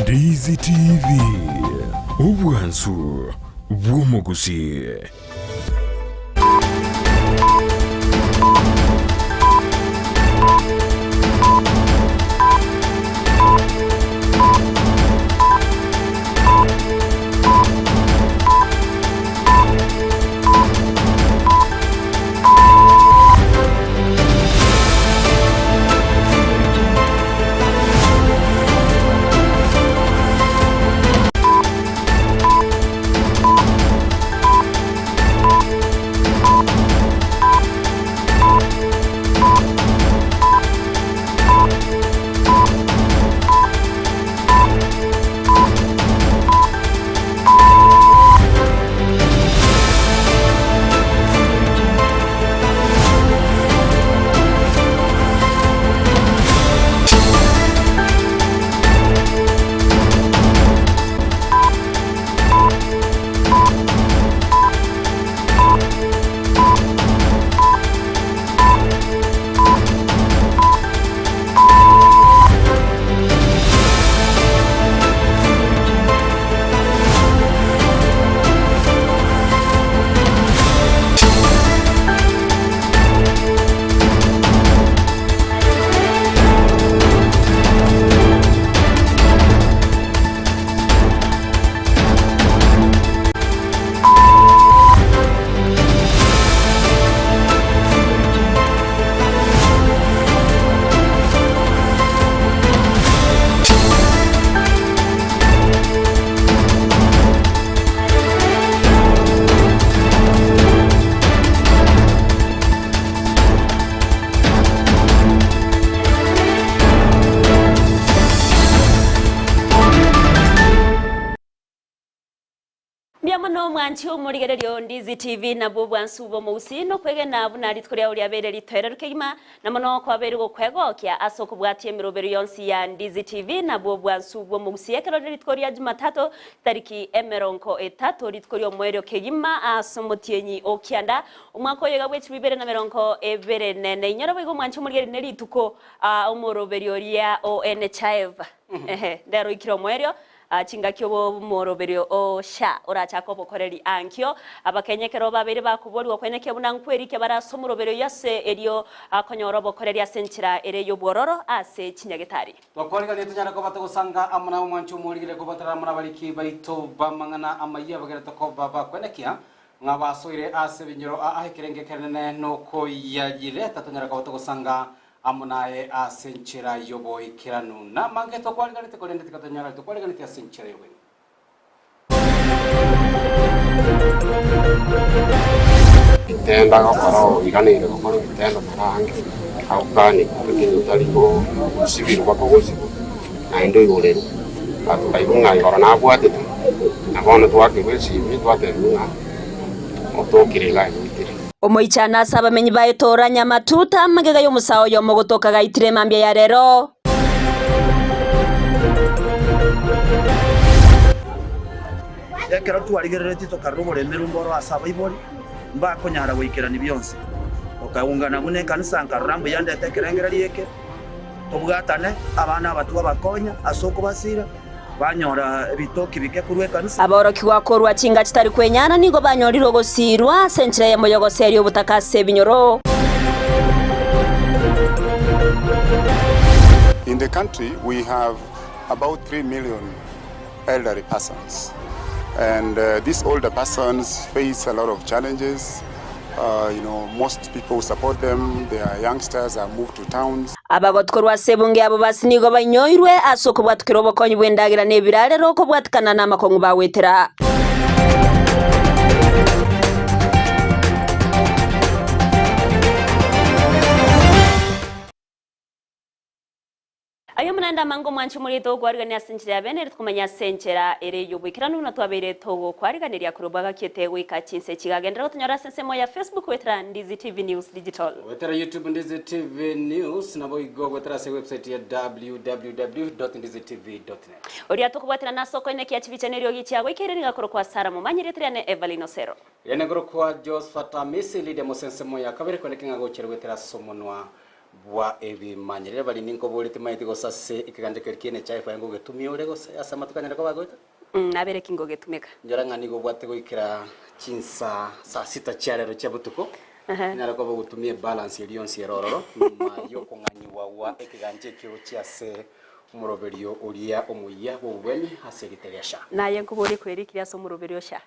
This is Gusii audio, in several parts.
Ndizi TV, obwansu bw'omogusii. Mbuya mono mwanche omorigereria o Ndizi TV nabwo obwansu bw'omogusii nokwegena buna rituko riao riabeire ritoereru kegima na mono kwabeire gokwegokia ase okobwatia emerobero yonsi ya Ndizi TV nabwo obwansu bw'omogusii ekero rire rituko ria Jumatatu tariki emerongo etato rituko ri'omoerio kegima ase omotienyi o kianda omwaka oyo iga bw'echibwa ibere na merongo ebere nene inyora boigo mwanche omorigereria ne rituko omoroberio oria o NHIF ehe ndero oikire omoerio Chingaki omoroberio o SHA orachake obokoreri ankio, Abakenya ekero babeire bakoborigwa kwenekia buna nkwerikia bare ase omoroberio oyio ase erio konyora obokoreri ase enchera ere y'obwororo ase chinyagetari. Twakoarigania tonyare koba togosanga amo nawe omwanche omorigire kobatera amo nabariki baito b'amang'ana amayia bagerete koba bakwenekia ng'a basoire ase ebinyoro aa ekerenge ekenene nokoyayireta tonyare koba togosanga Amo naye ase enchera y'oboikeranu. Namange tokwariganete, korende tikatonyara tokwariganeti ase enchera y'obweng'e. Bitendo agokora oiranire gokora ebitendo mara ange, agokani lakini otari gosibirwa kogosibwa naende oigorerwe. Atokaigwa ng'a igoro nabwatete, na bono twakerwa esimi twatebiwa ng'a otokire iga aye. Omoichano ase abamenyi ba Etoora Nyamatuta, magega y'omosae oyomo gotoka gaitire mambia ya rero. Ekero twarigereretie tokarora oboremerwa mboro ase abaibori, mbakonyara goikerania bionsi. Tokaungana buna ekanisa nkarora mbuya ndete ekerengererio eke, tobwatane, abana aba twabakonya ase okobasira, Banyora ebitoki bike korwa ekanisa. Aborokigwa korwa chinga chitari kwenyara nigo banyorire ogosiirwa ase enchera eyemo y'ogoseria obotaka ase ebinyoro. In the country we have about 3 million elderly persons and these older persons face a lot of challenges you know most people who support them they are youngsters have moved to towns. Abagotu korwa ase ebunge y'abo basi nigo bainyoirwe ase okobwatukera obokonyi bw'endagera na ebirarero okobwatikana namakong'u bagwetera. Aye omonande amange omwanche omorito ogokwarigania ase enchera ya bene, ere tokomanya ase enchera ere y'oboikeranu buna twabeire togokwariganeria korwa bwagakiete goika chinse chigagenderera gotonyora ase ensemo ya Facebook goetera Ndizi TV News Digital. Goetera YouTube Ndizi TV News naboigo goetera ase website ya www.ndizitv.net. Oria tokobwaterana ase okoinekia chibicha na eriogi chiago ikeire nigo akorokwa Sarah Momanyi rieta riane Evelyn Osero. Riane korokwa Josphat Amisi Lydia Mose ensemo ya kabere kweneki ng'a gochera goetera ase omonwa. bwa ebimanyerere bari ninkobori timaeti gose ase ekegancha keria kiene NHIF aye ngogetumia ore gose ase amatuko anyare koba agoeta? Nabere ki ngogetumeka? Nyora ng'a nigo obwate goikera chinsa saa sita chia rero chia botuko, onyare koba ogotumia ebalance eria yonsi ere ororo nyuma yokong'anyigwa gwa ekegancha ekio gochia ase omoroberio oria omoyia bw'obobweni ase erita ria SHA. Naye nkoborie kwerikirie ase omoroberio o SHA.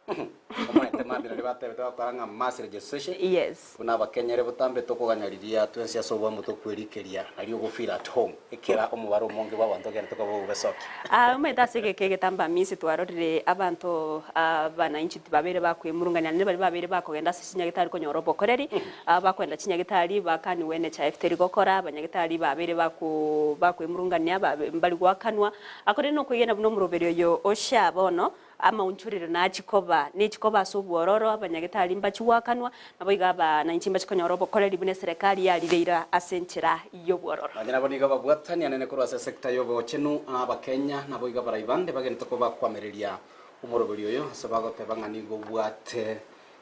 Omanyete mambia nario batebete bakora ng'a mass registration, Yes. buna abakenya ere botambe tokoganya riria twensi ase oboamo tokwerikeria nario ogo feel at home ekera omobaro omonge bw'abanto ogende tokoba ogobesokia. Aa omanyete ase egeka egetambe amisi twarorire abanto abananchi tibabeire bakwemurungania naende baria babeire bakogenda ase chinyagetari konyora obokoreri, aba bakoenda chinyagitari bakaniwe NHIF teri gokora, abanyagitari babeire bako bakwemurungania babe mbari goakanwa, akorende nokoigena buna omoroberi oyo o SHA bono Amaunchorero nachie koba nechi koba ase obwororo, abanyagetari mbachie goakanwa, naboigo abananchi mbachie konyora obokoreri buna eserekari yarire ira ase enchera y'obwororo. Nonya nabo nigo babwatania nene korwa ase esecta y'obochenu, Abakenya naboigo abarai bande bagenete kobakwamereria omoroberi oyo ase bagoteba ng'a nigo obwate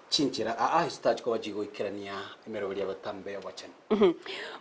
chinchera aa echitachi koba chigoikerania emeroberi ya botambe y'obochenu.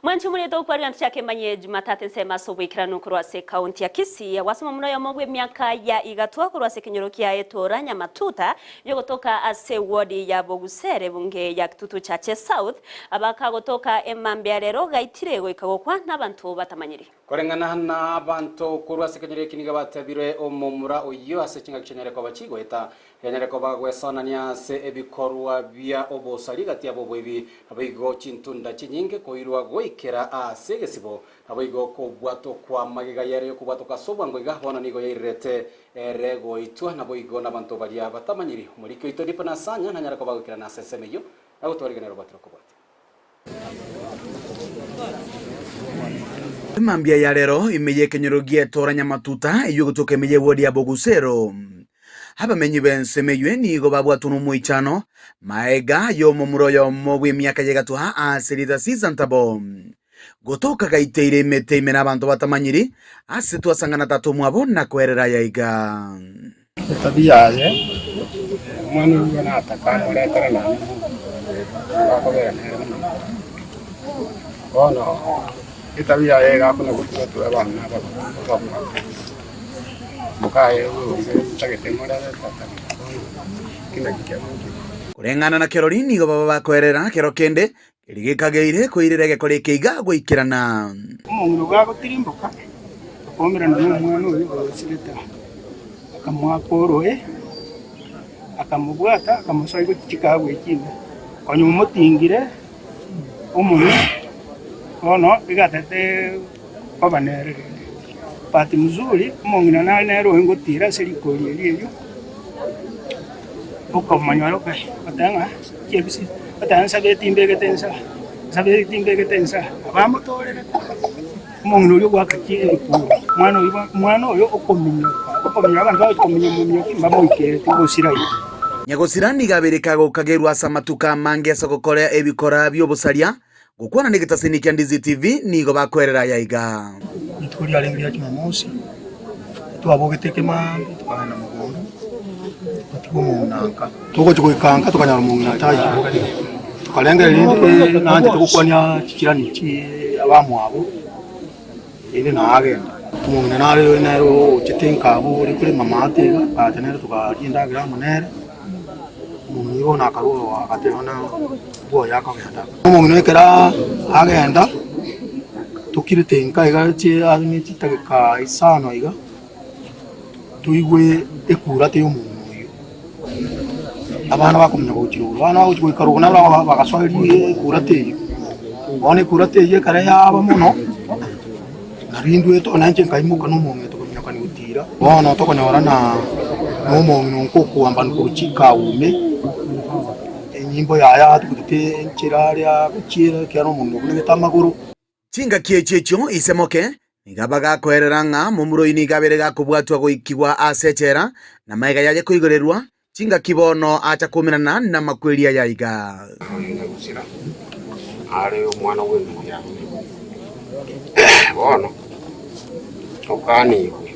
Mwanche omorete okwarire ntochake manye Jumatatu ensemo ase oboikeranu korwa ase ekaunti ya Kisii. Gwasoma omuna oyomo bw'emiaka ya igatwa korwa ase ekenyoro kia Etora Nyamatuta yogotoka ase ward ya Bogusere bunge ya Kitutu Chache South abakagotoka emambia rero gaitire goika gokwa nabanto batamanyiri. Koreng'ana nabanto korwa ase ekenyoro eki nigo batebire omomura oyio ase chingaki chianyare koba chigoeta, rianyare koba gwesonania ase ebikorwa bia obosari gati y'aboboibi, naboigo chintunda chinyinge koirwa goikera ase egesibo, naboigo kobwatokwa magega y'ere y'okobwatoka ase obwango iga bono nigo yairerete ere goitwa, naboigo nabanto baria batamanyiri. Omoriki oito Dipa Nasanya nanyare koba goikerana ase ensemo eyio, na gotwariganera obwatire okobwatia. Emambia ya rero ime y'ekenyoro gi'etora Nyamatuta eyio egotoka ime y'ewodi ya Bogusero. Abamenyi b'ensemo eyio nigo babwatwa nomoichano maega y'omomura oyomo bw'emiaka y'egatwa ase erieta Caesar Ntabo. Gotoka gaiteire emete ime n'abanto batamanyiri ase twasangana tata omwabo na koerera aya iga. Etabi yaye, omwana oyio nataka amoretere nonya nomonto akobera nere buna omonto. Bono etabi yaye iga akona gotugatua abana ababwate, mokaye tagete morere tatagete bono eki nakio kiamonto. Koreng'ana na kerori nigo baba bakoerera kero kende keria gekageire koirera egekora eke iga goikerana. Omong'ina obo agotirimboka, akaumerana nomwana oyio orosirete, akamoaka oroe, akamobwata, akamosoa gochia chikabu echio ime. Konya omotingire omonwe, bono igatete koba nere rende. Bahati mzuri, omong'ina nare nere oyo ngotira ase rikori erio erio, okomonyora oka goteba ng'a chiebisi, goteba nsabe timbegete nsa, nsabe timbegete nsa, abamotorerete, omong'ina oria ogoaka chi erikori, omwana oyio bono omwana oyo okominyoka, okominyoka abanto bagochi kominya omominyoki mbamoikereti gosira iga. Nyagosira nigo abeire kagokagerwa ase amatuko amange ase ogokora ebikora bi'obosaria, Gokwana negetasini kia Ndizi TV nigo bakoerera aya iga. Rituko riarenge ria Jumamosi, twabogete ekemambia tokagenda mogondo, togatiga omong'ina nka. Togochia goika nka tokanyora omong'ina taiyo, tokarengereria rende nanchete gokwania chichirani chie abamwabo, rende nagenda. Omong'ina nare nere ochete nka abwo ore korema amaate iga, agacha nere tokaria endagera amo nere. Omong'ina oyio bono akarua oo agateba ng'a bwoye akogenda. Omong'ina ekero agenda, tokirete nka iga ang'e chidakika isano iga, toigwe ekurata ya omong'ina oyio. Abana bakomanya gochia rogoro, abana bagochia goika rogoro nabo bagasoeria ekurata eyio. Bono ekurata eyio ekero yaba mono, Nario intwe nainche nkaimoka nomong'ina tokominyokania gotira. Bono tokonyora na nomong'ina onka okoambana korwa chikaume, enyimbo yaye atugutete enchera aria agochiera ekiagera omong'ina obunegete amagoro. Chingaki echio echio ise moke nigo abagakoerera ng'a momura oyio nigo abeire gakobwatwa goikigwa ase echela, na magega yaye koigorerwa, chingaki bono acha koumerana namakweri aya iga. Oyo nyagusira are omwana bw'endugu yane. Bono okanigwe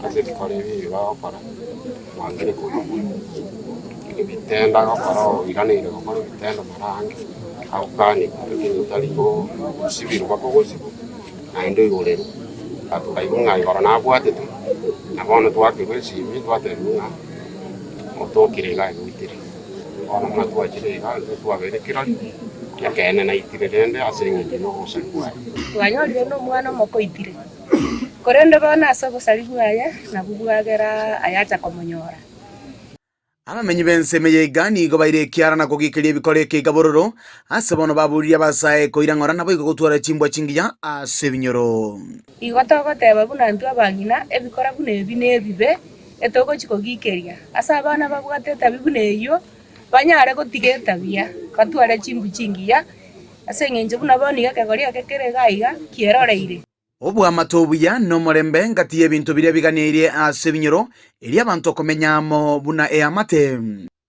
ase ebikora ebi ebi bagokora, mwangire koigwa. Ebitendo agokora oiraneire gokora ebitendo mara ange. Agokanigwa, lakini otari gosibirwa kogosibwa, naende oigorerwe. Tokaigwa ng'a igoro nabwatete, na bono twakerwa esimi twatebiwa ng'a otokire iga iga oitire. Bono buna twachire iga intwe twabeire kirori, ekeene naitire rende ase eng'encho ya obosari bwaye. Twanyorire nomwana omoke oitire, korende bono ase obosari bwaye nabwo bwagera ayacha komonyora. Abamenyi b'ensemo eye iga nigo baire ekiara na kogikeria ebikoro eke iga bororo, ase bono baburirie abasae koira ng'ora naboigo gotwara chimbwa chingiya ase ebinyoro. Igo togoteba buna intwe abang'ina, ebikora buna ebi nebibe, etogochia kogikeria. Ase abana babwate etabi buna eyio, banyare gotiga etabia, batware chimbu chingiya, ase engencho buna bono iga ekegori eke kere iga iga, kieroreire. Obwamate obuya nomorembe ngati y'ebinto biria biganeirie ase ebinyoro, erio abanto komenya amo buna eamate.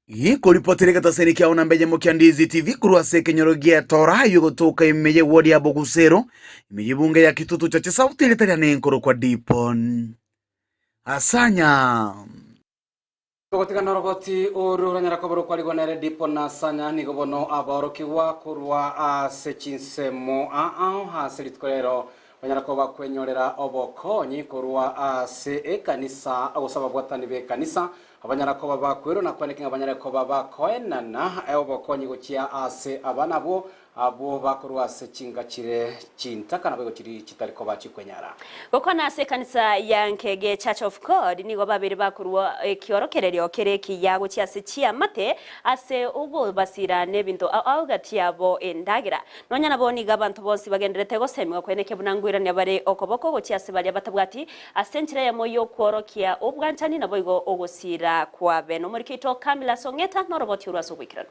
Gikoripotera egetaseni kiao namba eyemo kia Ndizi TV korwa ase ekenyoro gi'Etora eyio egotoka ime y'ewodi ya Bogusero, ime y'ebunge ya Kitutu Chache South erieta riane nkorokwa Dipon Asanya. Togotiga noroboti oru oranyara koba rokwarigwa nere Dipo na Sanya, nigo bono abaorokigwa korwa ase chinsemo ao ase rituko rero banyara koba kwenyorera obokonyi korwa ase ekanisa gose ababwatani b'ekanisa abanyara koba bakwerwa na kweneki ng'a banyare koba bakoenana obokonyi gochia ase abana abwo Abwo bakorwa ase chinka chire chintaka naboigo chiri chitari koba chikwenyara. Gokwana ase ekanisa ya Nkege Church of God nigo babere bakorua ekiorokererio kere ekiya gochia ase chiamate ase ogobasira nebinto ao ao gati yabo endagera. Nonya nabo nigo abanto bonsi bagenderete gosemigwa kweneke buna ngoirania bare okoboko gochia ase baria batabwati ase enchera eyemo y'okworokia obwanchani naboigo ogosira kwabe. Nomoriki oito Camillus Ong'eta noroboti orwo ase oboikeranu.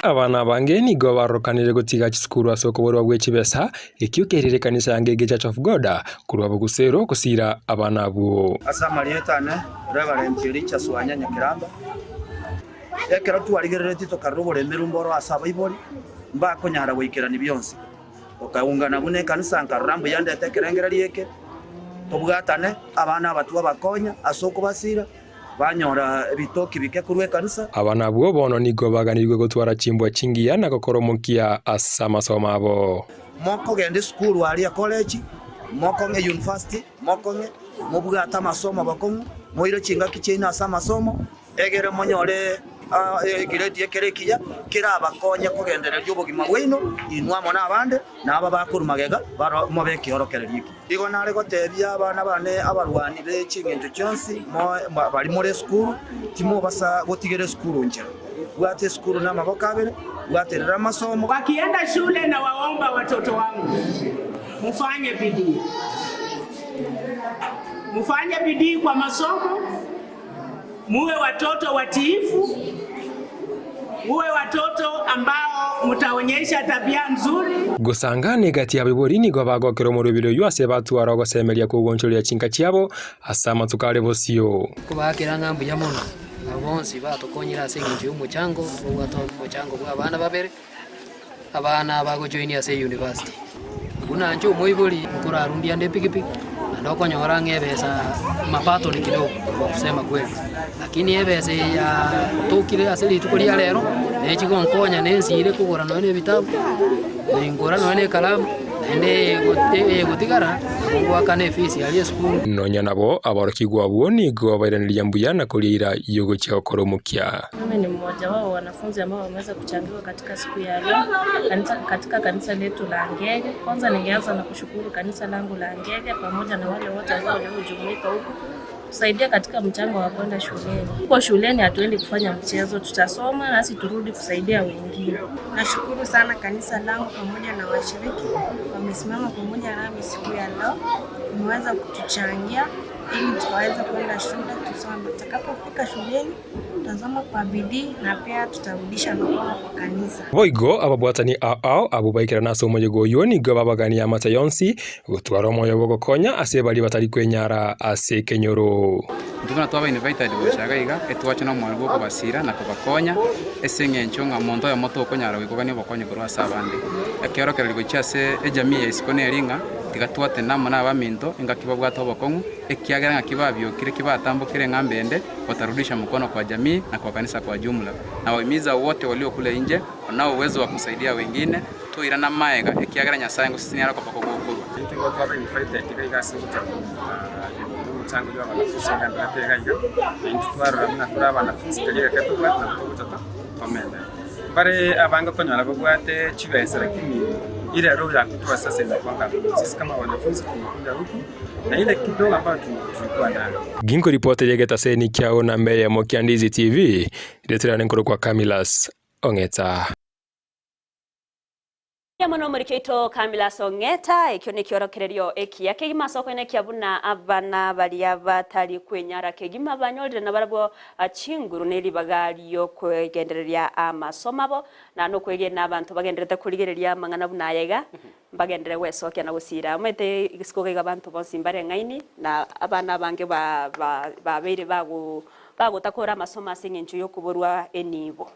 Abana abange nigo barorokanire gotiga chisukuru ase okoborwa gwe chibesa, ekio kerire ekanisa ya Ngege Church of God korwa bogusero gosira abana abwo. Ase amarieta ane, Reverend Elijah Swanya Nyakiramba, ekero twarigereretie tokarora oboremeru mboro ase abaibori, mbakonyara goikerania bionsi. Tokaungana buna ekanisa, nkarora mbuya ndete ekerengererio eke, tobwatane, abana aba twabakonya ase okobasiira, banyora ebitoki bike korwa ekanisa. Aba nabwo bono nigo baganirwe gotwara chimbwa chingiya na gokora omokia ase amasomo abo. Mokogenda esukuru aria college, mokong'e university, mokong'e, mobwate amasomo bokong'u, moire chingaki chiaino ase amasomo, Egere monyore egiredi ekere ekiya kerabakonye kogendereria obogima bwaino, inwe amo nabande, na aba bakorwa magega mobe ekiorokererio eke. Igo nare gotebia abana bane abarwani be chingencho chionsi baria more esukuru, timobasa gotigera esukuru nchera. Bwata esukuru namaboko abere, bwaterera amasomo. Wakienda shule na waomba watoto wangu mufanye bidii, mufanye bidii kwa masomo Muwe watoto watiifu, muwe watoto ambao mutaonyesha tabia nzuri. Gosanga negati y'abaibori nigo bagokera omorweberi oyio ase batwara ogosemeria kw'ogoonchoreria chinka chiabo ase amatuko are bosio. Nkobaakera ng'a mbuya mono abwo bonsi batokonyire ase engencho y'omochango, tobwate omochango bwa abana babere, abana bagojoinia ase eyunivasiti. Buna inche omoibori nkorarundia ande epikipiki, naende okonyora ng'a ebesa mapato ni kidogo kwa kusema kweli, lakini ebesa eye yatokire ase rituko ria rero, nechi gonkonya nensire kogora nonye na ebitabu, nengora nonye na ekaramu, naende egotigara nabo ngoakana efees aria esukuru. Nonya nabo aborokigwa abwo nigo bairaneria mbuya na koria eira y'ogochia gokora omokia. Mimi ni mmoja wao wanafunzi ambao wameweza kuchangiwa katika siku ya leo katika kanisa letu la Ngege. Kwanza ningeanza na kushukuru kanisa langu la Ngege pamoja na wale wote ambao waliojumuika huku kusaidia katika mchango wa kwenda shuleni. Huko shuleni hatuendi kufanya mchezo, tutasoma nasi turudi kusaidia wengine. Nashukuru sana kanisa langu pamoja na washiriki wamesimama pamoja nami siku ya leo, wameweza kutuchangia ili tukaweza kwenda shule tusome. Tutakapofika shuleni tutasoma kwa bidii na pia tutarudisha mkono kwa kanisa. Boigo ababwatani ao ao abwo baikerana ase omoyega oyio nigo babagania amate yonsi gotwara omoyo bw'ogokonya ase baria batari kwenyara ase ekenyoro. Intwe buna twaba invited gocha iga iga, etwache nomoyo bw'okobasira na kobakonya, ase eng'encho ng'a omonto oyomo tokonyara goikogania obokonyi korwa ase abande. Ekeorokererio gochia ase ejamii ya isiko neri ng'a. Tiga twatene amo nabaminto, engaki babwate obokong'u, ekiagera ng'aki babiokire ki batambokire eng'amba ende, watarudisha mkono kwa jamii na kwa kanisa kwa jumla. Nawahimiza wote walio kule nje wanao uwezo wa kusaidia wengine, toirana maega, ekiagera Nyasae ngosesenia are okoboko gokorwa. Intwe igo twaba invited iga iga ase gocha omochango bwa abanafunzi ogenderete iga iga, na intwe twarora buna tore abanafunzi keria egeke tobwate nabo togocha to tomende. Mbare abange okonyora babwate chibesa lakini ile roho ya kutoa sasa inakuanga hakuna. Sisi kama wanafunzi tumekuja huku na ile kidogo ambayo tulikuwa nayo. Ginkoripoteri egetaseni kiao namba eyemo kia Ndizi TV, rieta riane nkorokwa Camillus Ong'eta. Mbuya mono omoriki oito Camillus Ong'eta, ekio nekiorokererio ekiya kegima ase okoenekia buna abana baria batari kwenyara kegima banyorire nabarabwo chinguru ne ribaga riokwegendereria amasomo abo, na nokwegena abanto bagendererete korigereria amang'ana buna aya iga, mbagenderere gwesokia na gosiira. Omanyete isiko iga abanto bonsi mbareng'aini, na abana abange babeire bagotakora amasomo ase eng'encho yokoborwa enibo.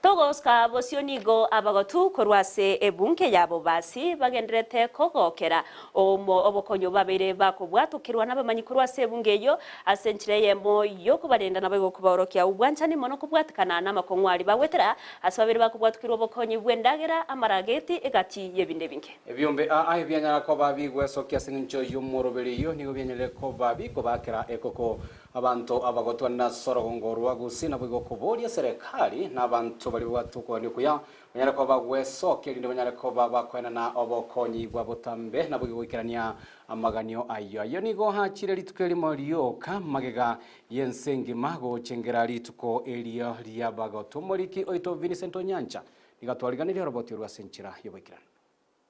Togoska bosio nigo abagotu korwa ase ebunge ya Bobasi bagendererete kogokera obokonyi obo babeire bakobwatokerwa nabamanyi korwa ase ebunge eyio ase enchera eyemo yokobarenda naboigo kobaorokia obwanchani mono kobwatekana namakong'u aria bagwetera ase babeire bakobwatokerwa obokonyi bw'endagera, amarageti, egati y'ebinde ebinge. Ebiombe aa ebianyara koba bigwesokia ase engencho y'omoroberi oyio nigo bianyarire koba bikobakera ekoko Abanto abagotwanera ase orogongo rwa Gusii naboigo koboria eserekari na abanto baria babwate okogania okuya banyare koba bagwesokia erinde banyare koba bakoenana obokonyi bwa botambe naboigo goikerania amaganio ayio. Ayio nigo achire rituko erimo rioka magega y'ense engima gochengera rituko erio ri'abagotwa. Omoriki oito Vincent Onyancha nigo atwariganirie oroboti orwo ase enchera y'oboikeranu.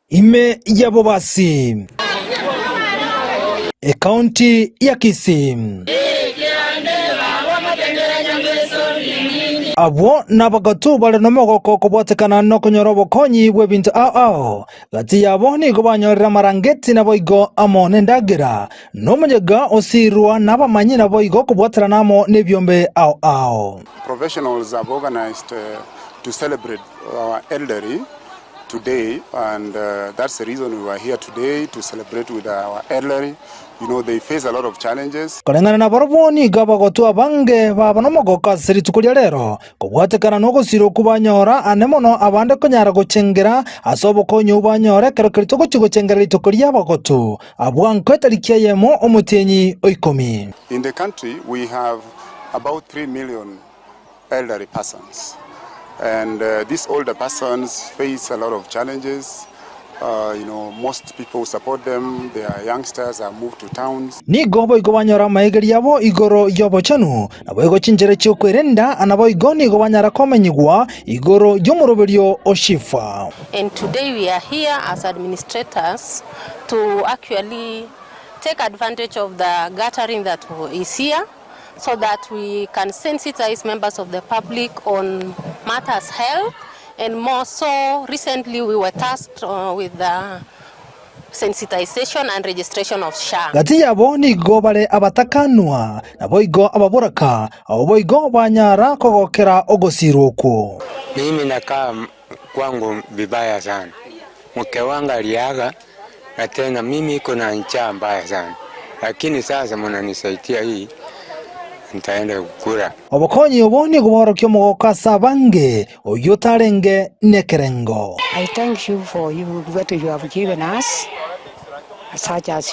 Ime ya Bobasi, Ekaunti ya Kisii. Abwo nabagato bare nomogoko kobwatekana nokonyora obokonyi bw'ebinto ao ao. Gati yabo nigo banyorire amarangeti naboigo amo nendagera, na omoyega osiirwa nabamanyi naboigo kobwaterana amo nebiombe ao ao. Professionals have organized to celebrate our elderly today and that's the reason we were here today to celebrate with our elderly you know they face a lot of challenges. Koreng'ana nabarabwo nigo abagotwa abange baba nomogoko ase rituko ria rero, kobwatekana nogosira okwo banyora ane mono abande konyara gochengera ase obokonyi obwo banyora ekero keria togochia gochengera rituko ri'abagotu abwo etariki eyemo omotienyi o ikomi. In the country we have about 3 million elderly persons and uh, these older persons face a lot of challenges uh, you know most people support them their youngsters are moved to towns Nigo boigo banyora amaegerio abo igoro y'obochenu, naboigo chinchera chi'okwerenda, naboigo nigo banyara komenyigwa igoro y'omoroberio o Shifa. And today we are here as administrators to actually take advantage of the gathering that is here so that we can sensitize members of the public on matters health and more so recently we were tasked uh, with the sensitization and registration of SHA. Gati yabo nigo bare abatakanwa, naboigo ababoraka, abwo boigo banyara kogokera ogosirwa okwo. Mimi nakaa kwangu vibaya sana, mke wangu aliaga na tena mimi iko na njaa mbaya sana, lakini sasa mnanisaidia hii nitaenda kukula. Obokonyi obo nigo bwaorokia omogoko ase abange, oyio otarenge nekerengo. I thank you for you, what you have given us, such as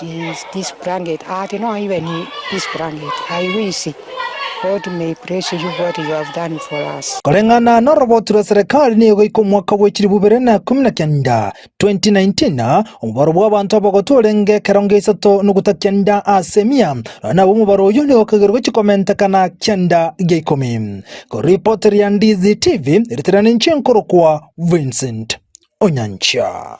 this blanket. I did not even need this blanket. I wish God may bless you what you have done for us. Koreng'ana noroboti rwa serikali nigo goika omwaka bwe chilifu ibere na ikomi na kenda, 2019, omobaro bw'abanto abagotu orenge ekerongo isato noguta kianda ase emia, nonya nabo omobaro oyio nigo okagerwa chikomentekana kianda gia ikomi. Koripoteria Ndizi TV, eritere ninche nkorokwa Vincent Onyancha.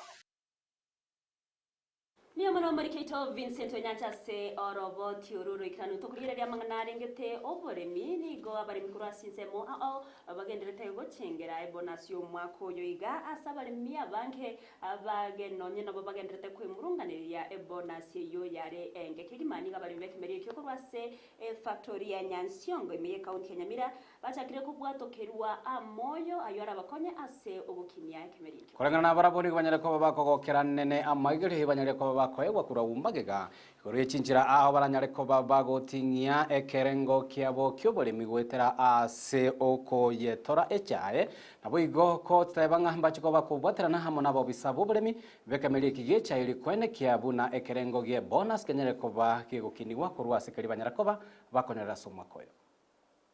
Mbuya mono omoriki oito Vincent Onyancha ase oroboti oru roikeranu. Tokorigereria amang'ana arengete oboremi, nigo abaremi korwa ase ensemo ao bagenderete gochengera ebonus y'omwaka oyo iga ase abaremi abange abage nonye nabo bagenderete kwemurunganeria ebonus eyio yare enge kegima. Nigo abaremi b'ekemerio ekio korwa ase efactory ya Nyansiongo ime y'ecounty ya Nyamira. Bachakire kobwatokerwa amoyo ayio arabakonye ase ogokinia ekemeri ekio. Koreng'ana nabarabwo nigo banyare koba bakogokera nene amaigerio, banyare koba bakoegwa korwa magega igoro ye chinchera ao baranyare koba bagoting'ia ekerengo kiabo ki'oboremi goetera ase okoyetora echae. Naboigo koteba ng'a mbache koba bakobwaterana amo nabobisa b'oboremi b'ekemeri eki gi'echae rikwenekia buna ekerengo gie bonus kenyare koba kegokinigwa korwa ase keria banyara koba bakonyorera ase omwaka oyo.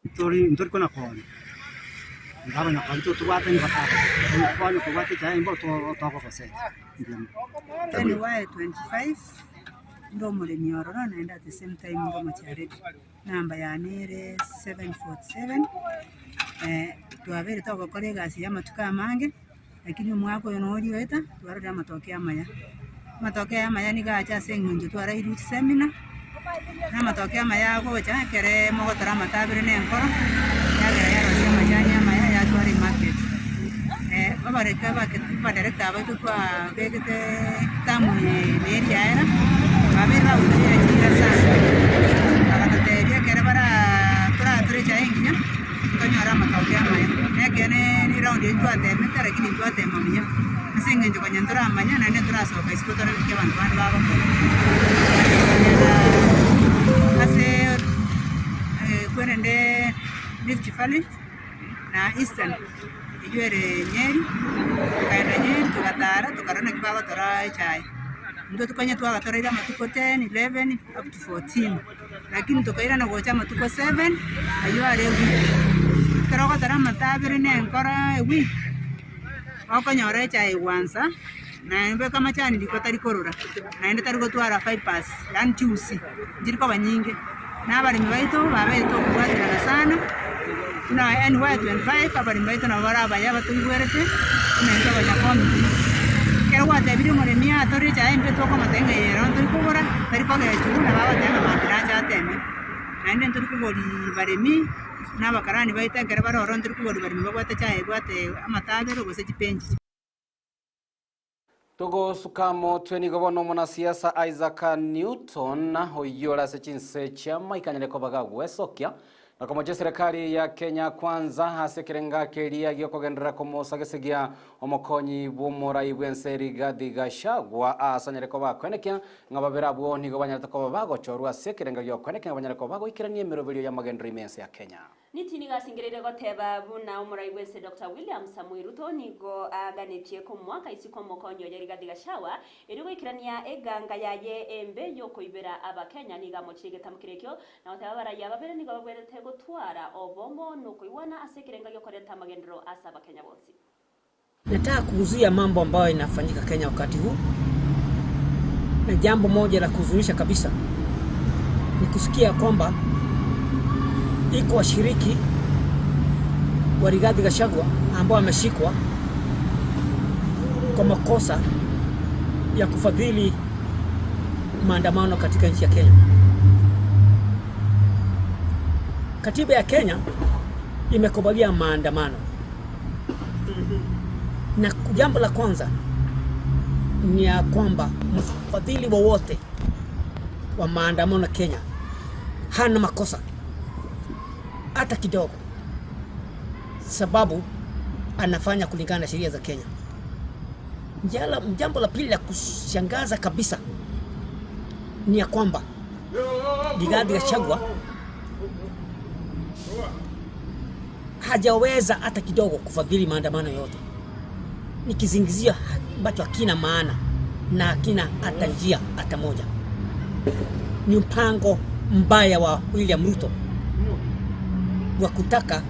Ntori ntori kona koonya, iga abanyakori totobwatani batata, onye kobwate echae imbe togogosecha mbuya mono. NY 25 Inde omoremi ororo naende at the same time inde omochiareri. Namba yane ere 747 twabeire togokora egasi ya amatuko amange, lakini omwaka oyo noria oeta twarorire amatoke amaya. Amatoke aya amaya nigo acha ase eng'encho twarairwe chiseminar, na amatoke amaya agocha ekere mogotora amato abere na enkoro, yagera yarosia amachani amaya yatwara emarket. Abareke abake abadirector baito twabegete term eye na eria yaera, babeire bagotoira chira sana, bagatotebia ekere baraa toratore echae engiya. Tonyore amatoke amaya, na ekeene riraundi eri twatemete lakini ntwatema buya, ase eng'encho konya ntoramanya naende ntorasoka isiko torore naki abanto bande bagokora. Ase kwerende Rift Valley na Eastern eywo ere Nyeri, tokaenda Nyeri togatara tokarora naki bagotora echae. Intwe tokonya twagatoreire amatuko 10, 11 up to 14. Lakini tokairana gocha amatuko seven, ayio are ewiki. Ekero ogotara amato abere na enkoro ewiki, okonyora echae egwansa, naende beka amachani riko tari korora, naende tari gotwara fibres, yaani chiusi, nchiri koba nyinge. Na abaremi baito babeete okobwaterana sana, buna NY 25 abaremi baito nabo bare abaya batoigwerete, buna intwe abanyakomiti. Ekero gwatebirie omoremi atore echae intwe tokomotebia ng'a eye ero ntori kogora, tari kogechigwa nabo agoteba ng'a mambia nache ateme. Naende ntori kogori baremi, na abakarani baito ekero bare ororo ntori kogori baremi babwate echae ebwate amato abere gose chipenji. Togosuka motwe nigo bono omonasiasa Isaac Newton oyio ore ase chinse chi'amaika anyare koba gagwesokia na komocha eserekari ya Kenya Kwanza ase ekerenga keria giokogenderera komosa gesegia omokonyi bw'omorai bw'ense Rigathi Gachagua ase anyare koba akwenekia ng'a babere abwo nigo banyarete koba bagochorwa ase ekerenga giokwenekia ng'a banyare koba bagoikerania emeroberio y'amagenderero ime ense ya Kenya. Niti nigo asingereire goteba buna omorai bw'ense Doctor William Samoei Ruto nigo aganetie komoaka isiko omokonyi oye Rigathi Gachagua erio goikerania eganga yaye embe y'okoibera abakenya. Nigo amochire egetamkero ekio na goteba abarai aba babere nigo babwenerete gotwara obomo na okoigwana ase ekerenga gi'okorenta amagenderero ase abakenya bonsi. Nataka kuuzia mambo ambayo inafanyika Kenya wakati huu, na jambo moja la kuhuzunisha kabisa ni kusikia kwamba iko washiriki wa Rigathi Gachagua ambao wameshikwa kwa makosa ya kufadhili maandamano katika nchi ya Kenya. Katiba ya Kenya imekubalia maandamano na jambo la kwanza ni ya kwamba mfadhili wowote wa maandamano Kenya hana makosa hata kidogo, sababu anafanya kulingana na sheria za Kenya. Jambo la pili la kushangaza kabisa ni ya kwamba Rigathi Gachagua hajaweza hata kidogo kufadhili maandamano yote. Ni kisingizio ambacho hakina maana na hakina hata njia hata moja. Ni mpango mbaya wa William Ruto wa kutaka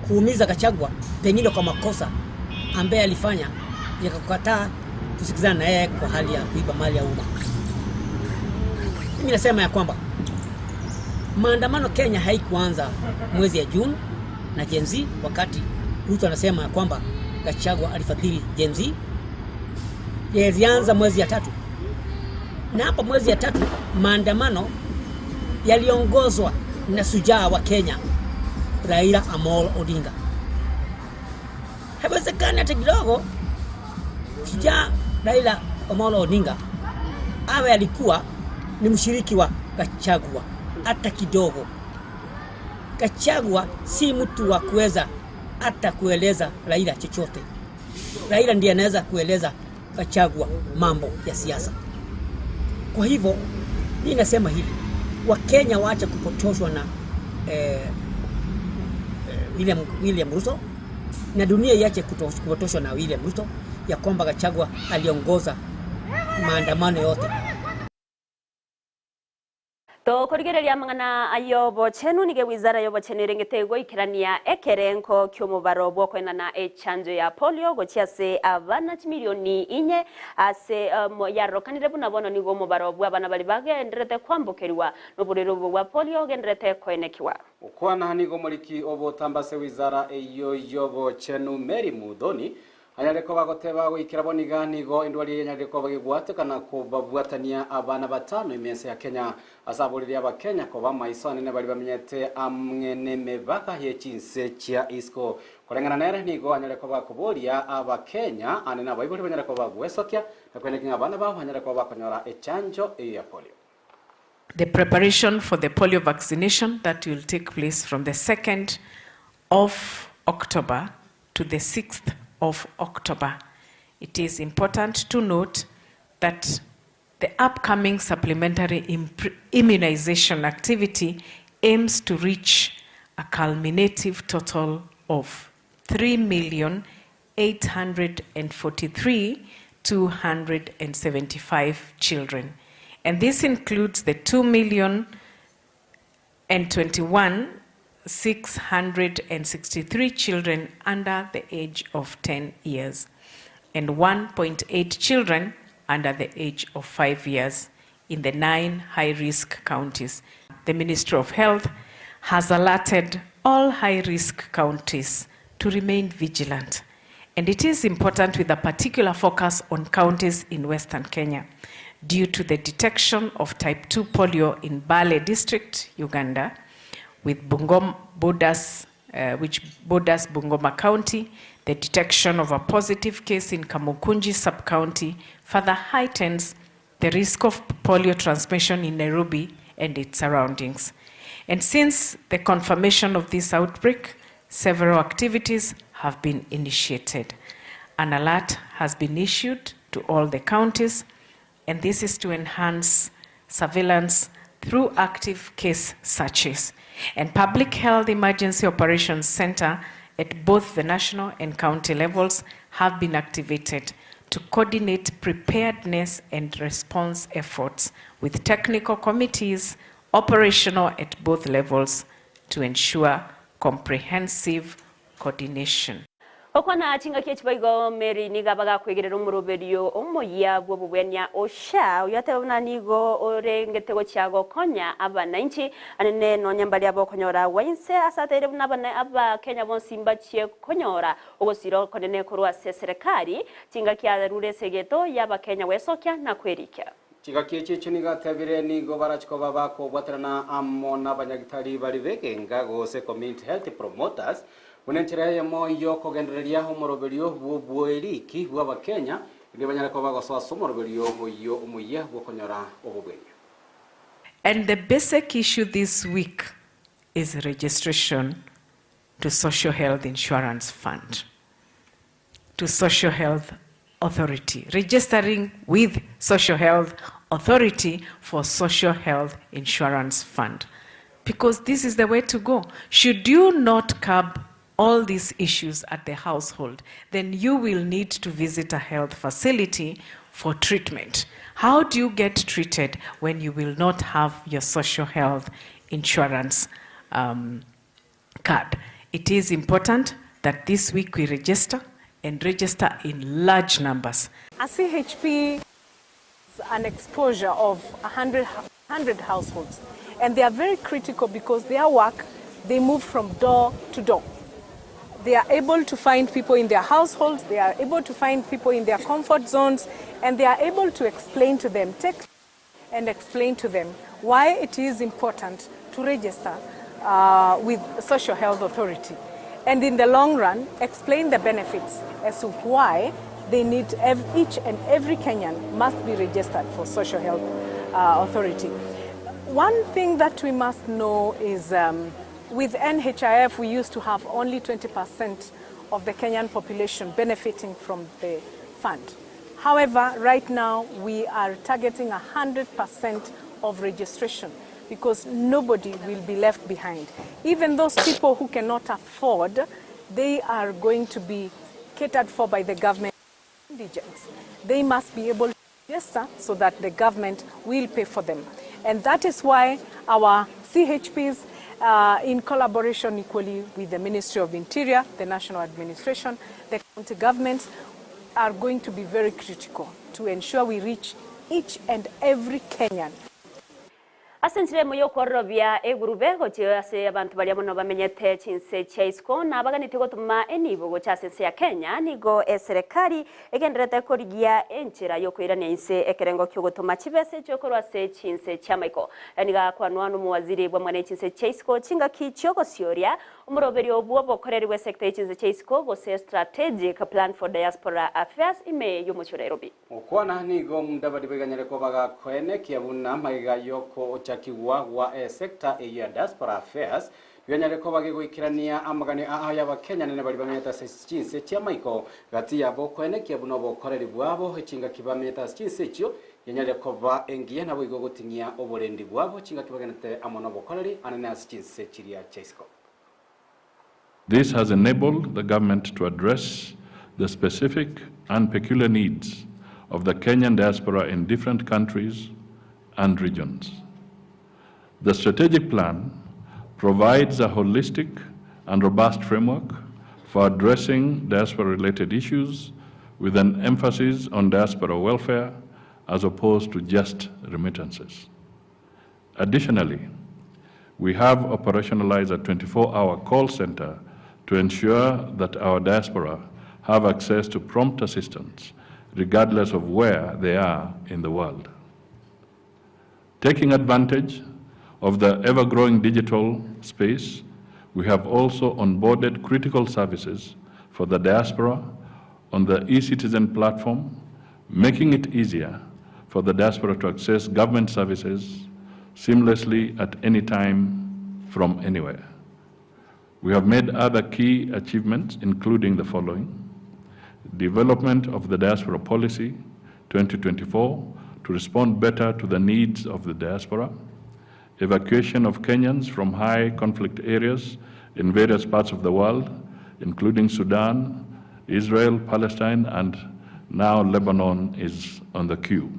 kuumiza Gachagua, pengine kwa makosa ambaye alifanya ya kukataa kusikizana na yeye kwa hali ya kuiba mali ya umma. Mimi nasema ya kwamba maandamano Kenya haikuanza mwezi ya Juni na Gen Z, wakati Ruto anasema ya kwamba Gachagua alifadhili Gen Z. Yalianza mwezi ya tatu, na hapa mwezi ya tatu maandamano yaliongozwa na sujaa wa Kenya Raila Amolo Odinga. Haiwezekani hata kidogo shujaa Raila Amolo Odinga awe alikuwa ni mshiriki wa Gachagua hata kidogo. Gachagua si mtu wa kuweza hata kueleza Raila chochote. Raila ndiye anaweza kueleza Gachagua mambo ya siasa. Kwa hivyo mimi nasema hivi, Wakenya waache kupotoshwa na eh, William, William Ruto na dunia iache kupotoshwa na William Ruto ya kwamba Gachagua aliongoza maandamano yote. Tokorigereria mang'ana ayo bochenu nige wizara yo bochenu erengete goikerania ekerenko kiomobaro bwokoenana echanjo ya polio gochia ase abana chimilioni inye ase um, yarokanire buna bono nigo omobaro bwa abana bari bagenderete kwambokerwa noborero obo bwa polio ogenderete koenekiwa. Okwana nigo omoriki obotambase wizara eyo yobochenu Mary Muthoni anyare koba goteba goikera boniga nigo endwari eye enyarire koba gegwatekana kobabwatania abana batano emiense ya Kenya ase aboreri abakenya koba amaiso anene bari bamenyete amwe nemebaka ye chinse chia isiko koreng'ana nere nigo anyare koba koboria abakenya ane nabaibori banyare koba gwesokia na kweneki ng'a abana babo banyare koba bakonyora echanjo eyo ya polio. The preparation for the polio vaccination that will take place from the 2nd of October to the 6th of October. It is important to note that the upcoming supplementary immunization activity aims to reach a culminative total of 3,843,275 children. And this includes the 2,021,663 children under the age of 10 years and 1.8 children under the age of 5 years in the 9 high-risk counties. The Ministry of Health has alerted all high-risk counties to remain vigilant. And it is important with a particular focus on counties in Western Kenya due to the detection of type 2 polio in Bale District, Uganda, with Bungoma borders, which borders Bungoma County. The detection of a positive case in Kamukunji sub-county further heightens the risk of polio transmission in Nairobi and its surroundings. And since the confirmation of this outbreak, several activities have been initiated. An alert has been issued to all the counties, and this is to enhance surveillance through active case searches. And Public Health Emergency Operations Center at both the national and county levels have been activated to coordinate preparedness and response efforts with technical committees operational at both levels to ensure comprehensive coordination. Okwana chingaki echiboigo Mary nigo abagakwegerera omoroberio omoyia bwa obobwania osha oyo ateba buna nigo orengete gochia gokonya abananchi anene nonya mbari abokonyora wainse ase ateire buna abana abakenya bonsi mbachie konyora ogosira okonene korwa ase eserekari chingaki arure esegeto ya abakenya gwesokia na kwerikia. Chingaki echi echi nigo atebire nigo barachikoba bakobwaterana amo na abanyagitari bari begenga gose community health promoters buna enchera eyemo yokogendereria omoroberio bwo bweriki bwa abakenya erio banyare koba bagosoa ase omoroberio oyo omuya bwokonyora obobwenia. And the basic issue this week is registration to Social Health Insurance Fund, to Social Health Authority, registering with Social Health Authority for Social Health Insurance Fund. Because this is the way to go. Should you not curb all these issues at the household, then you will need to visit a health facility for treatment. How do you get treated when you will not have your social health insurance card? It is important that this week we register and register in large numbers. A CHP is an exposure of 100 households, and they are very critical because their work, they move from door to door. They are able to find people in their households, they are able to find people in their comfort zones, and they are able to explain to them, take and explain to them why it is important to register with Social Health Authority. And in the long run, explain the benefits as to why they need each and every Kenyan must be registered for Social Health Authority. One thing that we must know is With NHIF, we used to have only 20% of the Kenyan population benefiting from the fund. However, right now we are targeting 100% of registration because nobody will be left behind. Even those people who cannot afford, they are going to be catered for by the government indigents. They must be able to register so that the government will pay for them. And that is why our CHPs, in collaboration equally with the Ministry of Interior, the National Administration, the county governments, are going to be very critical to ensure we reach each and every Kenyan. Ase enchera emo y'okwororobia egurube gochia ase abanto baria mono bamenyete chinse chia isiko na abaganetie gotoma enibo gocha ase ense ya Kenya, nigo eserekari egendererete korigia enchera y'okoirania inse ekerengo ki'ogotoma chibesa echio korwa ase chinse chi'amaiko. Nigo akwanwa nomowaziri bw'amang'ana y'echinse chia isiko chingaki chi'ogosioria omoroberio bw'obokoreri bw'esector y'echinse chia isiko gose Strategic Plan for Diaspora Affairs ime y'omochie o Nairobi. Gokwana nigo Mudavadi baiganyare koba gakoenekia buna magega y'ogochakigwa gwa esector eyio ya Diaspora Affairs biganyare koba gegoikerania amaganio ao y'Abakenya nene baria bamenyete ase chinse chi'amaiko gati yabo koenekia buna obokoreri bwabo chingaki bamenyete ase chinse echio yanyarire koba engiya naboigo goting'ia oborendi bwabo chingaki bagenete amo nobokoreri anene ase chinse chiria chia isiko. This has enabled the government to address the specific and peculiar needs of the Kenyan diaspora in different countries and regions. The strategic plan provides a holistic and robust framework for addressing diaspora-related issues with an emphasis on diaspora welfare as opposed to just remittances. Additionally, we have operationalized a 24-hour call center to ensure that our diaspora have access to prompt assistance regardless of where they are in the world. Taking advantage of the ever-growing digital space, we have also onboarded critical services for the diaspora on the eCitizen platform, making it easier for the diaspora to access government services seamlessly at any time from anywhere. We have made other key achievements, including the following: development of the Diaspora Policy 2024 to respond better to the needs of the diaspora, evacuation of Kenyans from high conflict areas in various parts of the world, including Sudan, Israel, Palestine, and now Lebanon is on the queue.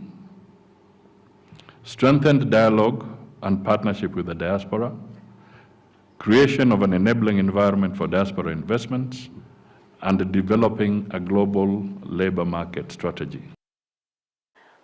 Strengthened dialogue and partnership with the diaspora, creation of an enabling environment for diaspora investments, and developing a global labor market strategy.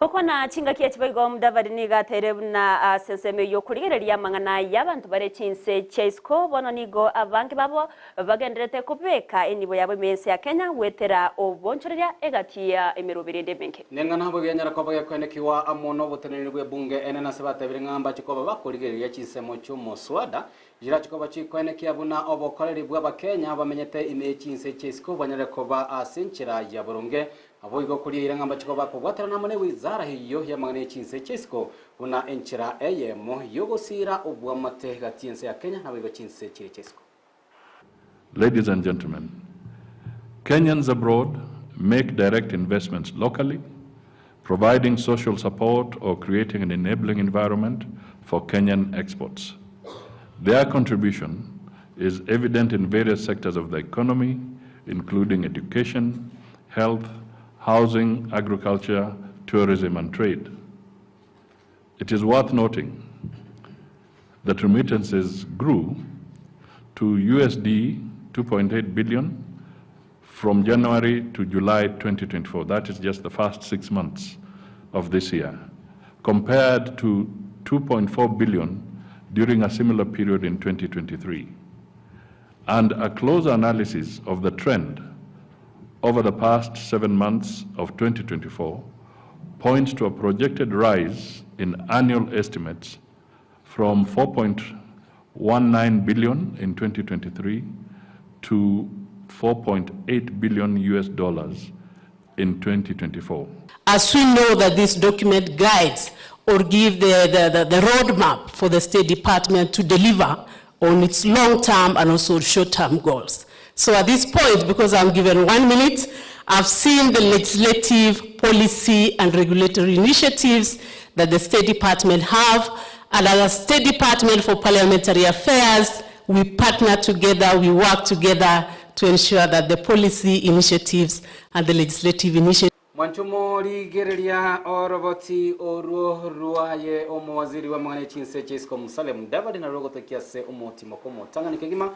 Gokwana chingaki echi boigo Mudavadi nigo ateire buna ase ensemo eyio okorigereria amang'ana y'abanto bare chinse chia isiko bono nigo abange babo bagendererete kobeka enibo yabo ime y'ense ya Kenya goetera obonchoreria egati ya emeroberi ende emenge. Neng'ana boigo yanyara koba gekoenekigwa amo noboteneneri bw'ebunge enene ase batebire ng'a mbache koba bakorigereria chinsemo chi'omoswada chirache koba chikoenekia buna obokoreri bw'Abakenya bamenyete ime ye chinse chia isiko banyare koba ase enchera ya boronge. Naboigo koriaire ng'a mbache koba bakobwaterana amo ne wizara eyio y'amang'ana ye chinse chia isiko buna enchera eyemo y'ogosiira obwamate gati y'ense ya Kenya naboigo chinse chiria chia isiko. Ladies and gentlemen, Kenyans abroad make direct investments locally, providing social support or creating an enabling environment for Kenyan exports. Their contribution is evident in various sectors of the economy, including education, health, housing, agriculture, tourism, and trade. It is worth noting that remittances grew to USD 2.8 billion from January to July 2024. That is just the first 6 months of this year, compared to 2.4 billion during a similar period in 2023. And a closer analysis of the trend over the past 7 months of 2024 points to a projected rise in annual estimates from 4.19 billion in 2023 to 4.8 billion US dollars in 2024. As we know that this document guides or give the roadmap for the State Department to deliver on its long-term and also short-term goals. So at this point, because I'm given one minute, I've seen the legislative, policy, and regulatory initiatives that the State Department have, and as a State Department for Parliamentary Affairs, we partner together, we work together to ensure that the policy initiatives and the legislative initiatives Mwanchumo rigereria oroboti orwo rwaye omowaziri bw'amang'ana echinse chia isiko Musalia Mudavadi narwo rogotokia ase omotimoko omotang'ani kegima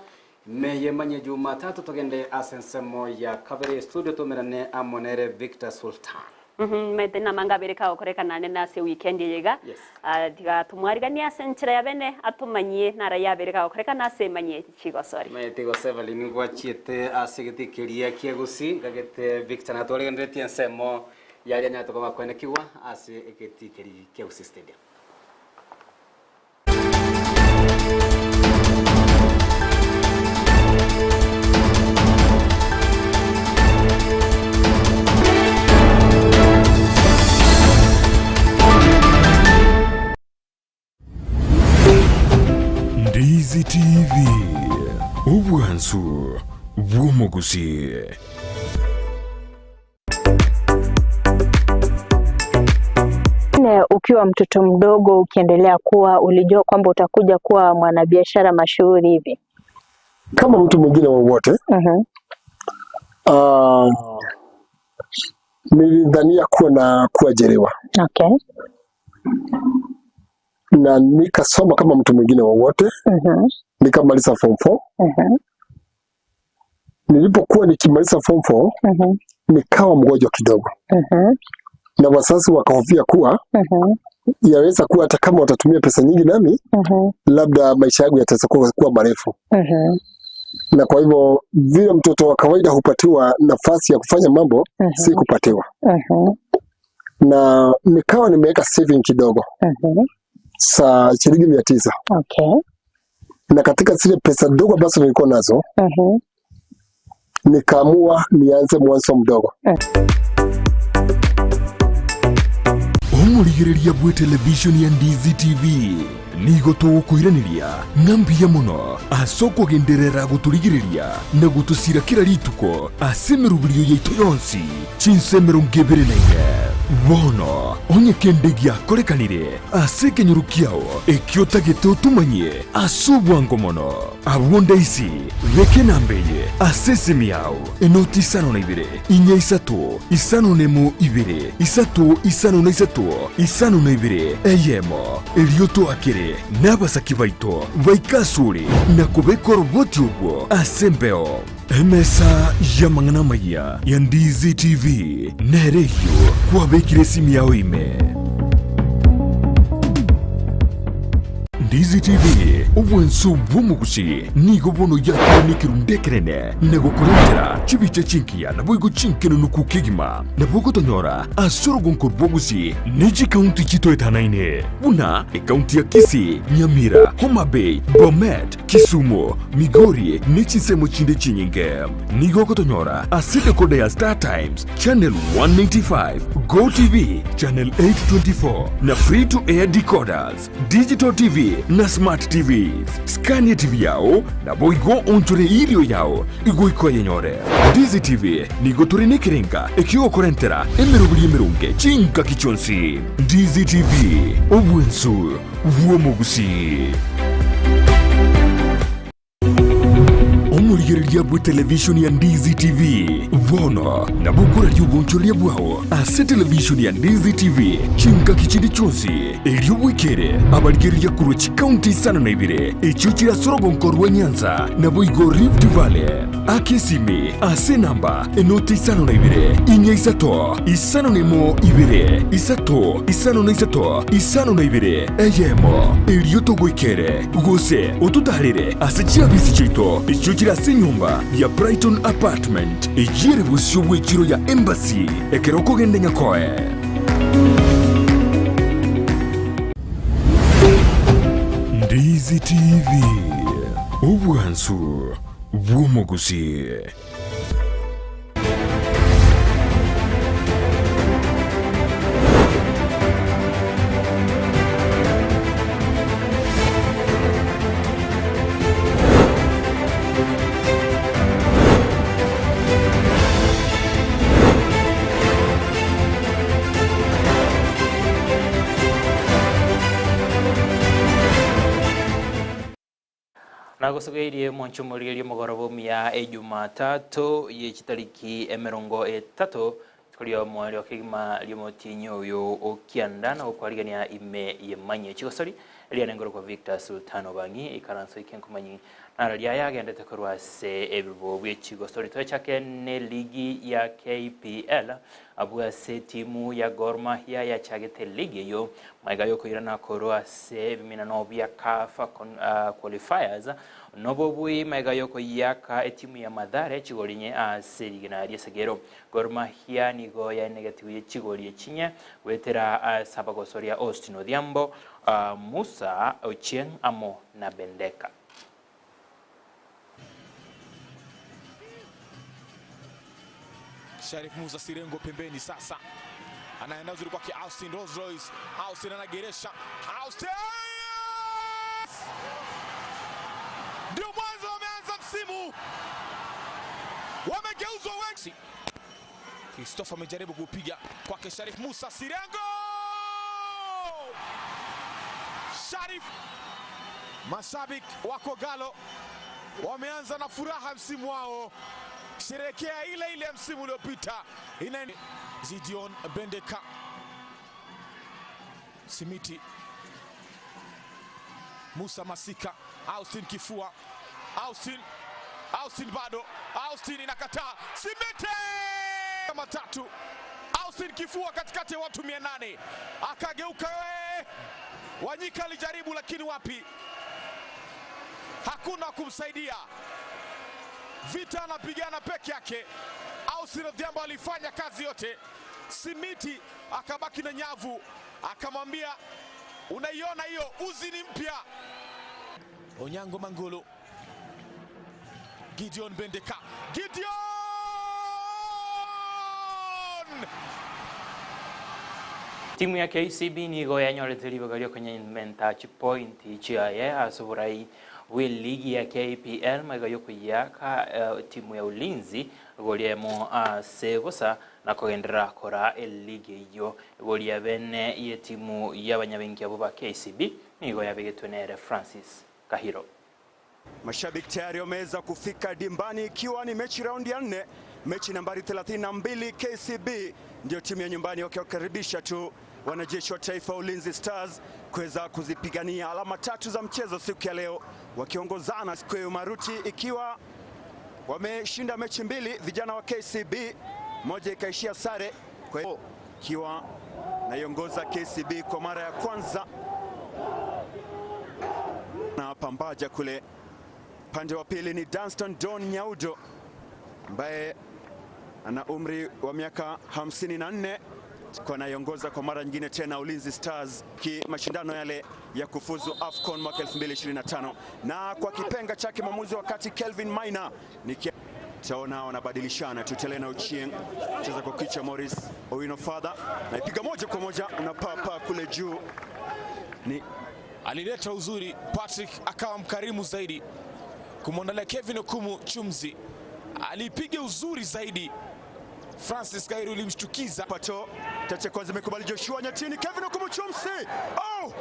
meye manye Jumatatu togende ase ensemo ya kabere studio tomerane amo nere Victor Sultan. Maete namanga abere kagokorekana nene ase weekend eye iga. Tiga tomwariganie ase enchera ya bene atomanyie nara yabere kagokorekana ase emanyie chigosori. Maete gose Evelyn ngwachiete ase egeti keria kia Gusii ngagete Victor natwaregenderetie ensemo yaria nyarete koba kwenekigwa ase egeti keria kia Gusii Stadium. Ndizi TV, obwansu bw'omogusii. Ukiwa mtoto mdogo ukiendelea kuwa ulijua kwamba utakuja kuwa mwanabiashara mashuhuri hivi? Kama mtu mwingine wowote nilidhania kuwa na kuajiriwa. Na nikasoma kama mtu mwingine wowote. Nikamaliza form 4. Nilipokuwa nikimaliza form 4, nikawa mgonjwa kidogo. Na wazazi wakahofia kuwa yaweza kuwa hata kama watatumia pesa nyingi nami, labda maisha yangu yataweza kuwa marefu. Na kwa hivyo vile mtoto wa kawaida hupatiwa nafasi ya kufanya mambo, sikupatiwa. Na nikawa nimeweka saving kidogo sa shilingi 900. Na katika zile pesa ndogo ambazo nilikuwa nazo, nikaamua nianze mwanzo mdogo. Omorigereria bwe television ya Ndizi TV nigo tũgũkwĩranĩria ng'ambia mũno ase okogenderera gũtũrigĩrĩria na gũtũcira kĩra rituko ase emeruberio yaitũ yonsi chinse 24 bono onye kende giakorekanire ase ekenyoro kiao ekio otagete otumanyie ase obwango mono abwo ndaisi beke nambeye ase esimi yao enoti 52 4 3 5 1 2 3 5 3 52 eyemo erio twakire n'abasaki baito baikasure na kubeka oroboti obwo ase embeo emesa ya mang'ana maya ya Ndizi TV nereyo kwabekire esimu yao ime. Ndizi TV obwenso bw'omogusi nigo bono yakire n'ekerundu ekerene na gokorentera chibicha chinkiya nabo igo chinkenunuku kegima nabo gotonyora ase orogonko rw'ogusi ne chikaunti chitoetanaine buna ekaunti ya Kisii, Nyamira, Homa Bay, Bomet, Kisumu, Migori ne chinsemo chinde chinyinge. Nigo gotonyora ase dekoda ya Star Times channel 195, Go TV channel 824 na free to air decoders, digital TV na smart TVs. Scania TV yao nabo igo onchore irio yao igo ikoyenyore. Ndizi TV nigo tore nekerenga ekiogokorentera emerobiri emerunge chinkaki chionsi. Ndizi TV obwensu bw'omogusi. Omorigereria bwe television ya Ndizi TV bono nabo okoraria obonchoreria bwao ase television ya Ndizi TV chinkaki chinde chionsi erio bwekere abarigereria korwa chikaunti 52 echio chire ase orogonko rwa Nyanza nabo igo Rift Valley ake esimi ase namba enoti 52 4 3 5 1 2 3 5 3 52 eyemo erio togoikere gose ototarere ase chiabisi chiaito echio chire ase enyomba ya Brighton Apartment echiere bosio bw'echiro ya Embassy ekero okogenda Nyakoe. Ndizi TV obwansu bw'omogusi. Nagosogeirie mwanche omorigereria omogoroba omuya Ejumatatu ye chitariki emerongo etato, rituko riomoerio kegima riomotienyi oyo o kianda na gokwarigania ime yemanyie chigosori riane nkorokwa Victor Sultan Obang'i ikaranso ike nkomanyi naro riaye agendete korwa ase ebirubo bie chigosori. Tochake ne ligi ya KPL abwo ase etimu ya Gor Mahia yachagete eligi eyio magega yokoirana korwa ase ebiminano bia CAF Qualifiers nobobui magega yokoyiaka etimu ya Mathare chigori inye ase rigena ri'esegero. Gor Mahia nigo yaenegetigwe ye chigori echinye goetera ase abagosoria Austin Odhiambo, Musa Ochieng amo na Bendeka. Sharif Musa Sirengo pembeni sasa, anaenda uzuri kwake Austin Rolls Royce. Austin anageresha Austin, ndio mwanzo wameanza msimu, wamegeuzwa wengi. Christopher amejaribu kupiga kwake Sharif Musa Sirengo, Sharif. Mashabiki wako Galo wameanza na furaha msimu wao, sherekea ile ile ya msimu uliopita. Ina Zidion Bendeka Simiti Musa Masika Austin Kifua Austin Austin bado Austin inakataa Simiti matatu Austin Kifua katikati ya watu 800 akageuka we. Wanyika alijaribu lakini wapi, hakuna kumsaidia. Vita anapigana peke yake. Austin Odhiambo alifanya kazi yote, Simiti akabaki na nyavu, akamwambia unaiona hiyo, uzi ni mpya. Onyango Mangulu, Gideon Bendeka, Gideon Timu ya KCB nigo yanyorete ribaga riokonyementa chipointi chiaye ase oborai bw'eligi ya KPL magega yokoyiaka timu ya Ulinzi igoro emo ase bosa na kogenderera kora eligi eyio. Igoro ya bene y'etimu y'abanyabenki abwo ba KCB nigo yabegetwe nere Francis Kahiro. Mashabiki tayari wameweza kufika dimbani ikiwa ni mechi raundi ya nne, mechi nambari 32. KCB ndio timu ya nyumbani wakiwakaribisha tu wanajeshi wa taifa Ulinzi Stars kuweza kuzipigania alama tatu za mchezo siku ya leo, wakiongozana Skweu Maruti ikiwa wameshinda mechi mbili vijana wa KCB, moja ikaishia sare, kwa hiyo ikiwa naiongoza KCB kwa mara ya kwanza na Pambaja kule upande wa pili ni Danstan Don Nyaudo ambaye ana umri wa miaka 54 kwa anaiongoza kwa mara nyingine tena Ulinzi Stars ki mashindano yale ya kufuzu AFCON mwaka 2025 na kwa kipenga chake mwamuzi wakati Kelvin Maina ni taona wanabadilishana Tutelena Ochieng cheza kwa kichwa Morris Owino Father naipiga moja kwa moja unapaa kule juu ni alileta uzuri Patrick akawa mkarimu zaidi kumwandalia Kevin Okumu Chumzi, alipiga uzuri zaidi. Francis Kairu ilimshtukiza pato tache kwanza imekubali Joshua Nyatini, Kevin Okumu Chumzi oh!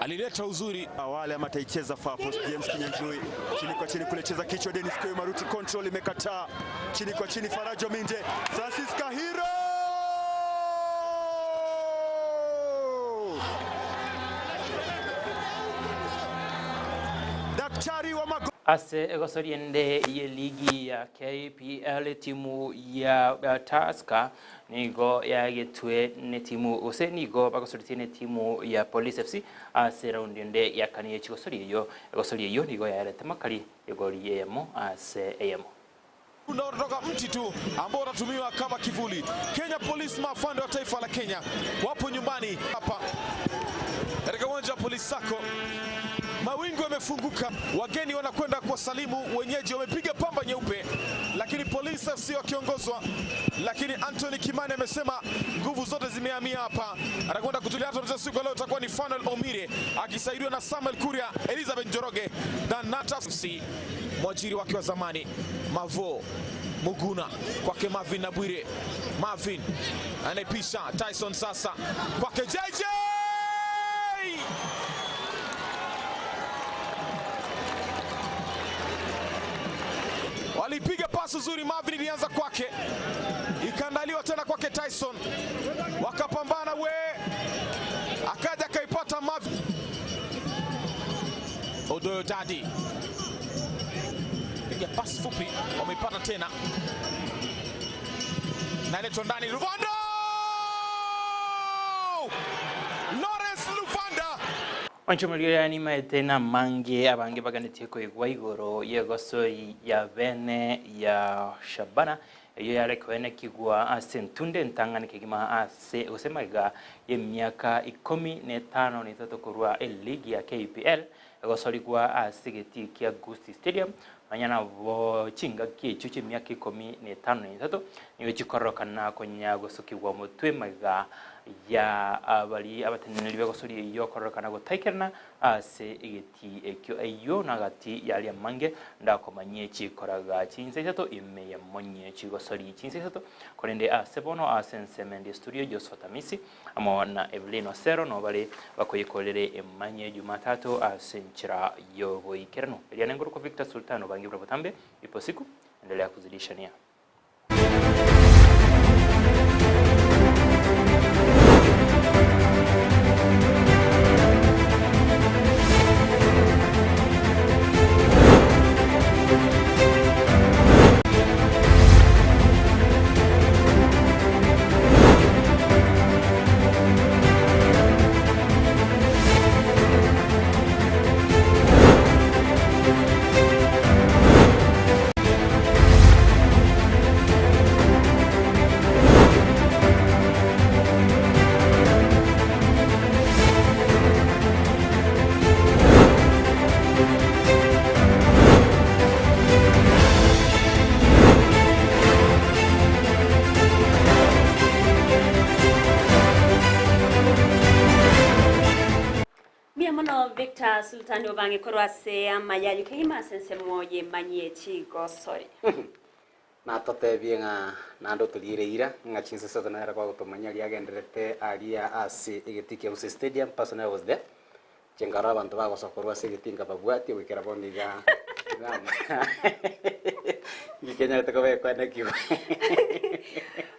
Alileta uzuri awali ama ataicheza far post. James Kinyanjui chini kwa chini kule, cheza kichwa Dennis Koyo Maruti, control imekataa, chini kwa chini Farajo Minde, Francis Kahiro daktari wa mago Ase egosori ende ye ligi ya KPL timu ya Tusker nigo yagetwe ne timu gose nigo bagosoritie ne timu ya Police FC ase raundi ende ya kane ye chigosori eyo egosori eyo nigo yarete makari egori eyemo ase eyemo. Unaotoka mti tu ambao unatumiwa kama kivuli. Kenya Police, maafande wa taifa la Kenya wapo nyumbani hapa katika uwanja wa Police Sacco. Mawingu yamefunguka, wageni wanakwenda kuwasalimu wenyeji, wamepiga pamba nyeupe, lakini Police FC wakiongozwa, lakini Anthony Kimani amesema nguvu zote zimehamia hapa. Anakwenda kutulia hata mchezo siku ya leo itakuwa ni Fanuel Omire akisaidiwa na Samuel Kuria, Elizabeth Njoroge na Nata FC, mwajiri wake wa zamani Mavo Muguna kwake Marvin na Bwire. Marvin anaipisha Tyson sasa kwake JJ Walipiga pasi nzuri, Marvin ilianza kwake, ikaandaliwa tena kwake Tyson, wakapambana we, akaja akaipata Marvin. Odoyo Dadi piga pasi fupi, wameipata tena, naletwa ndani, Luvanda, Lawrence Luvanda. Onchomorio nimaete na mange abange baganetie koigwa igoro y'egosoi ya bene ya Shabana eyo yare koenekigwa ase entunde entang'ani kegima ase gose magega y'emiaka ikomi na etano na etato korwa eligi ya KPL egosorigwa ase egetii kia Gusii Stadium nonya nabo chingaki echio chi'emiaka ikomi na etano na etato nigo chikororokana konya gosokigwa omotwe magega ya baria abateneneri b'egosori eyio kororokana gotaikerana ase egetii ekio. Eyio nagati y'aria amange ndakomanyie chikoraga chinsa isato ime yamonye chigosori chinsa isato, korende ase bono ase ensemo ende estudio Josephat Amisi amo na Evelyn Osero noo bare bakoyekorere emanye Jumatatu ase enchera y'oboikeranu. Eria nengorokwa Victor Sultan obange buna botambe, ipo siku, endelea kuzidisha nia. Mbuya mono Victor Sultani obange korwa ase amayayu kegima ase ensemo y'emanyie chigosori. Natotebie ng'a naende otoriere eira, ng'a chinsa isato nere kwagotomanyia aria agenderete aria ase egetii kia Gusii Stadium, personally I was there, inche nkarora abanto bagosoka korwa ase egetii nkababwatia goikera bono iga ngekenyarete koba ekwenekigwa.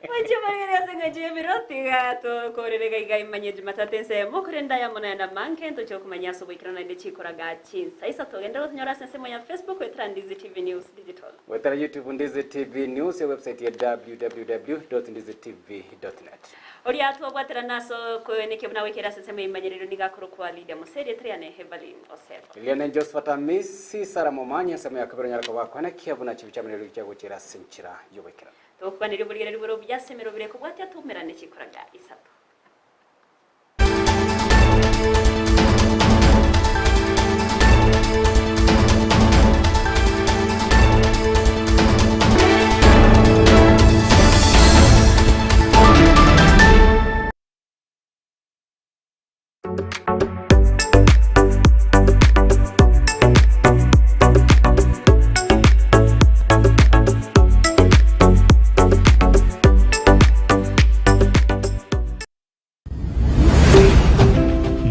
Mwanche marigererio ase eng'encho y'ebiro, tiga tokorere iga iga imanye Jumatatu ensemo, korende aya mono naende amange ntoche gokomanyia ase oboikeranu naende chikoraga chinsa isato. Genderera gotonyora ase ensemo ya Facebook goetera Ndizi TV News Digital. Goetera YouTube Ndizi TV News, ewebsite ya www.ndizitv.net. Oria twabwaterana ase okoenekia buna goikera ase ensemo y'eimanyerero nigo akorokwa Lydia Mose, erieta riane Evelyn Osero. Riane Josephat Amisi, Sarah Momanyi, ensemo ya kabere onyare koba koenekia buna chibi chiamenerwe chia gochiera ase enchera y'oboikeranu. Togokwaneria oborigereria bore obuya ase emerobere ekobwatia toumerane chikoraga isato.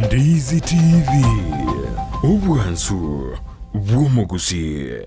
Ndizi TV, obwansu bw'omogusii.